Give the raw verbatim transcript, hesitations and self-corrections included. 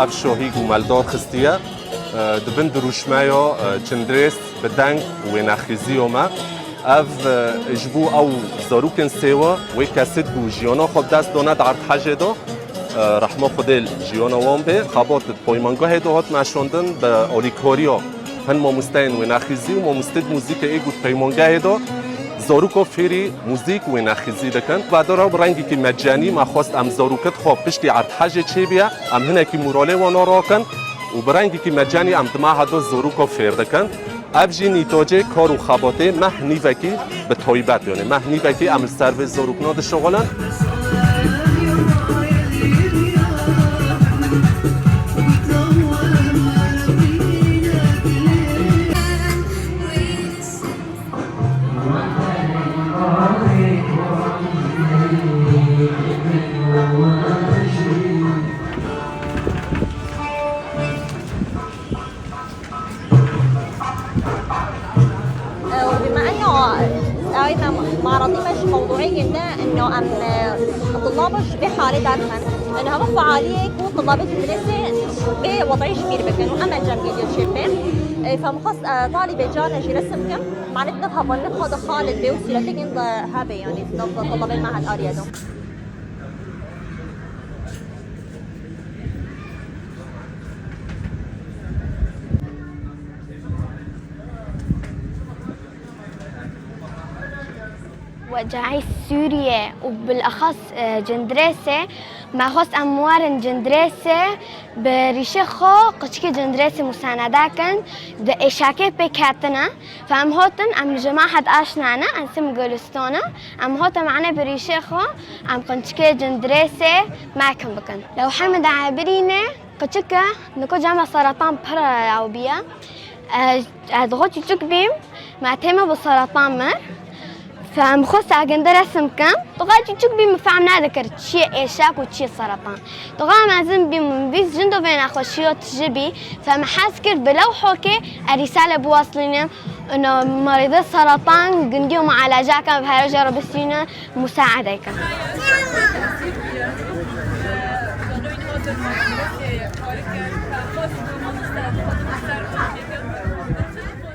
Ev şahî ku me li dar xistiye, e, di bin dirûşmeya, e, Cindirês bi deng û wênexîziya me. Ev, e, ji bo ew zarokên sêwe wê kesît ku jiyana xwe bi dest dane di erdhejê de, e, rehma Xwedê li jiyana wan bê, xebat di peymangehê de hat meşandin bi alîkariya hin mamosteyên wênexîzî û mamosteyê muzîkê ê ku di peymangehê de zaroka fêrî muzîk û wênexîzî dikin. Vedara bi rengekî mecenî me xwest em zarokê xwe piştî erdhejê çêbiye, em hinekî moralê wana rakin û bi rengekî mecenî em di meha de zaroka fêr dikin. Ev jî nîtacê kar û xebatê meh nîvekî bi taybet, yanî meh nîvekî em li ser vê zarokna dişixulin. وبما انه اي معرضي مش موضوعي جدا انه ام طلابش بحاله داخل انه هم فعاليه يكون طلاب المدرسه بوضعي كبير بكن واما الجنب يجي شبه فمخص طالبه جانا جي رسم كم معناتها نفهم نفهم خالد بوسيله تكن هابه يعني نفهم طلاب المعهد اريادو. وجعي سوريا وبالأخص، آه، جندريسي. ما خص أموار جندريسي بريشي خو قشكي جندريسي مساندة كن. د إشاكي بكاتنا. فهم هوتن أم جماعة آشنانا أنسم جولستونا. أم هوتن معنا بريشي خو أم قنشكي جندريسي ما كن بكن. لو حمد عابريني قشكة نكو جامع سرطان برا أو بيا. Ez, ez xwe çûçik bîm, me tême bi seratan me. Em xwe saginde resim kim. Dixa çûçik bîm, min fehm nedikir çi ye êşak û çi ye seratan. Dixa mezin bîm, min bîst jindo vê nexweşiyo tije bî. Fe min hez kir bi lewhokê erîsale biweslînim. Ino merîdê seratan gindiyo mueleca kin, bi herêja re bistînin, musaede kin.